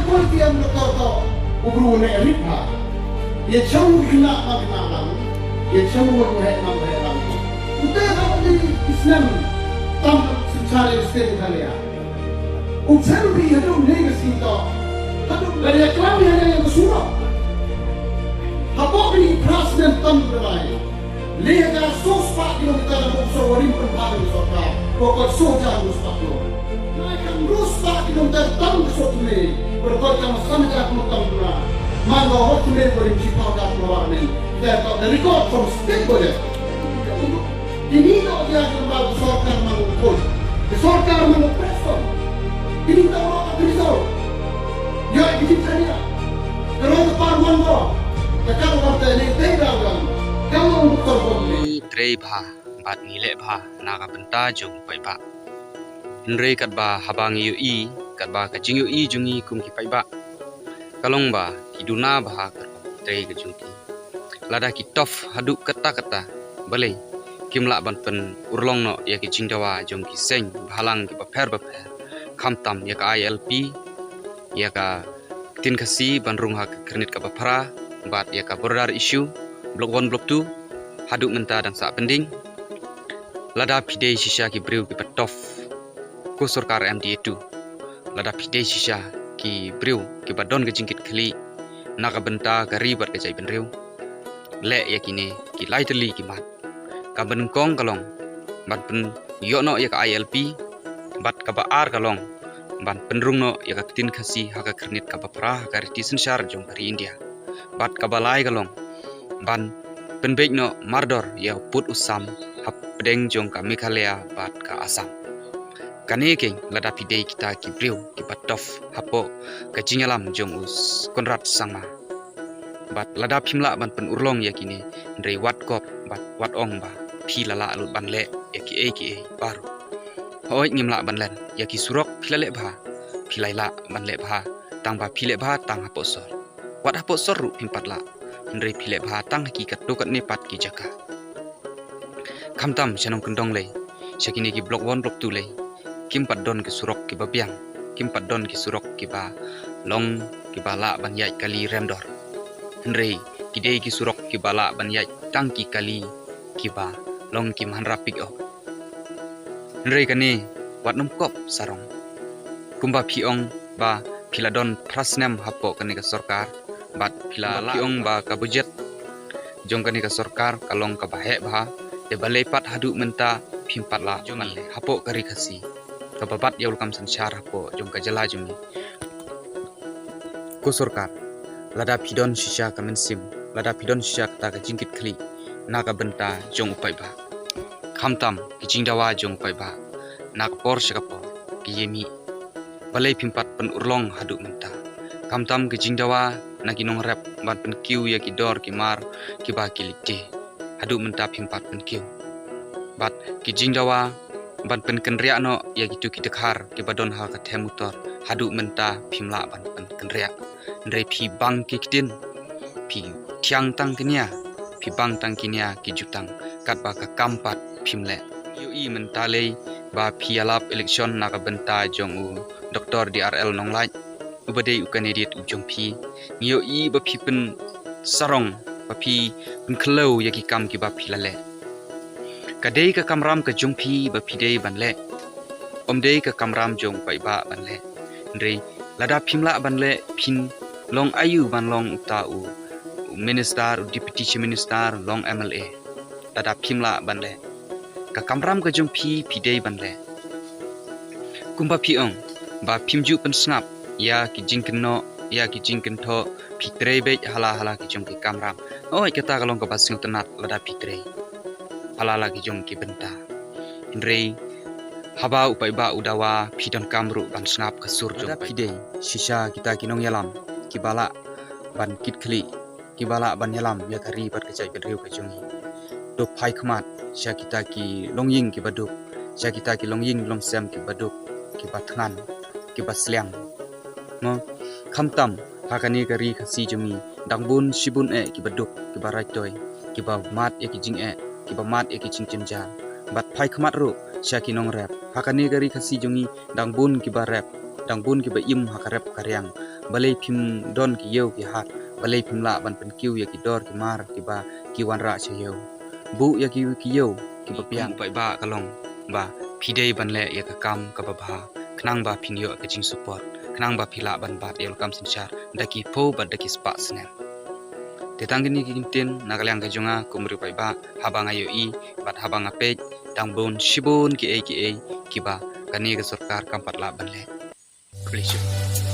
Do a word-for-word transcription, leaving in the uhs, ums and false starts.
Pol ki em doktor to, u bru ne rit ha. Ye chang u khynnah ma khynnah lang, ye chang u heh ma heh lang. U te ha ni isnem tam sechare state khalia. U chen bi hadu ne ka si to. Hadu ba ye klam ye ne ka sura. Hapoh ni pras nem tam berai. Leh ka soo spah kilometer na bok soo warim pynbha ka sorkar. Ko ko soo jar soo spah kilometer. Nai kan ru spah kilometer tang ka soo tme. Ko ko tang san jar kilometer tang na. Man ko hot tme warim chiphaw jar kilometer ne. That got the record from state budget. Kini ko dia ka ba ka sorkar mang ko. Ka sorkar mang ko press ko. Kini ko ka result. Yo kini tanya. Ka roi ka par wan ko. Ka ka ko te ne te da kan. Ka long ko ko ne. Trei bha bad ngi leh bha na ka bynta jong paidbah. Hynrei katba haba ngi ïohi, katba ka jingïohi jong ngi kum ki paidbah, ka long ba ki duna bha ka trei ka jong ki. Lada ki tough haduh katta katta, balei kim lah ban pynurlong noh ïa ki jingdawa jong ki seng bhalang kiba pher bapher, khamtam ïa ka I L P, ïa ka ktien Khasi ban rung ha ka Khyrnit kaba phra, bad ïa ka border issue, block one, block two, haduh mynta dang sah pending. Lada phi dei shisha ki briew kiba tough, ko sorkar M D A two, lada phi dei shisha ki briew kiba don ka jingkitkhlieh na ka bynta ka ri bad ka jaitbynriew, leh ïa kine ki lai tylli ki mat. Kaba nyngkong ka long ban pynïoh noh ïa ka I L P, bad kaba ar ka long ban pynrung noh ïa ka ktien Khasi ha ka Khyrnit kaba phra ha ka riti synshar jong ka ri India. Bad kaba lai ka long ban pynbeit noh mardor ïa u pud u sam hapdeng jong ka Meghalaya bad ka Assam. Kane keiñ lada phi dei kita ki briew kiba tough hapoh ka jingïalam jong u Conrad Sangma. Bad lada phim lah ban pynurlong ïa kine, hynrei wat kop bad wat ong ba phi la lah lut ban leh ïa kiei kiei baroh. Hooid, ngim lah ban len ïa ki surok, phi la leh bha, phi la lah ban leh bha tang ba phi leh bha tang hapoh sor. Wat hapoh sor ruh phim pat lah, hynrei phi leh bha tang ha ki katto katne pat ki jaka. Khamtam sha nongkyndong lei, sha kine ki block one, block two lei, kim pat don ki surok kiba biang, kim pat don ki surok kiba long kiba lah ban ïaid kali rem dor. Hynrei ki dei ki surok kiba lah ban ïaid tang ki kali kiba long ki mhanra pick up. Hynrei kane wat nym kop sarong. Kumba phi ong ba phi la don phra snem hapoh kane ka sorkar, bad phi la, kumba phi ong ba ka budget jong kane ka sorkar ka long kaba heh bha, te balei pat haduh mynta phim pat lah jong ngi hapoh ka ri Khasi, kaba bat ïa u lakam synshar hapoh jong ka jylla jong ngi. Ko sorkar, lada phi don shisha ka mynsiem, lada phi don shisha kata ka jingkitkhlieh na ka bynta jong u paidbah, khamtam ki jingdawa jong u paidbah na ka por sha ka por ki ïa mih, balei phim pat pynurlong haduh mynta? Khamtam ki jingdawa na ki nongrep ban pynkiew ïa ki dor ki mar kiba ki leit die, haduh mynta phim pat pynkiew. Bad ki jingdawa ban pynkynriah noh ïa kitu ki dkhar kiba don ha ka them motor, haduh mynta phim lah ban pynkynriah. Hynrei phi bang ki ktien, phi thiang tang ki nia, phi bang tang ki nia ki jutang, katba ka kam pat phim leh. Ïohi mynta lei ba phi ïalap election na ka bynta jong u Doktor D R L Nonglait, uba dei u candidate u jong phi. Ngi ïohi ba phi pynsarong, ba phi pynkhyllew ïa ki kam kiba phi la leh. Ka dei ka kamram ka jong phi ba phi dei ban leh, ym dei ka kamram jong u paidbah ban leh. Hynrei lada phim lah ban leh, phin long aïu ban long uta u, u minister, u deputy chief minister, long M L A, lada phim lah ban leh? Ka kamram ka jong phi, phi dei ban leh. Kumba phi ong ba phim ju pynsngap ïa ki jingkynnoh, ïa ki jingkynthoh, phi trei beit ha la ha la ki jong ki kamram. Hooid, kata ka long kaba sngewtynnat lada phi trei ha la la ki jong ki bynta. Hynrei haba u paidbah u dawa, phi donkam ruh ban sngap ka sur jong u paidbah. Lada phi dei shisha kita ki nongïalam kiba lah ban kitkhlieh, kiba lah ban ïalam ïa ka ri bad ka jaitbynriew ka jong ngi, to phai khmat sha kita ki longïing kiba duk, sha kita ki longïing longsem kiba duk, kiba thngan, kiba sliang. Mo, khamtam ha kane ka ri Khasi jong ngi dang bun shibun eh kiba duk, kiba raitoi, kiba mad ïa ki jingeh, kiba mad ïa ki jingjynjar. Bad phai khmat ruh sha ki nongrep. Ha kane ka ri Khasi jong ngi dang bun kiba rep, dang bun kiba im ha ka rep ka riang, balei phim don ki ïew ki hat, balei phim lah ban pynkiew ïa ki dor ki mar kiba ki wanrah sha ïew. Buh ïa ki ïew kiba biang. Paidbah ka long ba phi dei ban leh ïa ka kam kaba bha khnang ba phin ïoh ka jingsupport, khnang ba phi lah ban bat ïa u lakam synshar da ki phew bad da ki spah snem. Te tang kine ki ktien na ka liang ka jong nga kum u paidbah, haba nga ïohi bad haba nga peit, dang bun shibun kiei kiei kiba kane ka sorkar kam pat lah ban leh. Khublei shibun.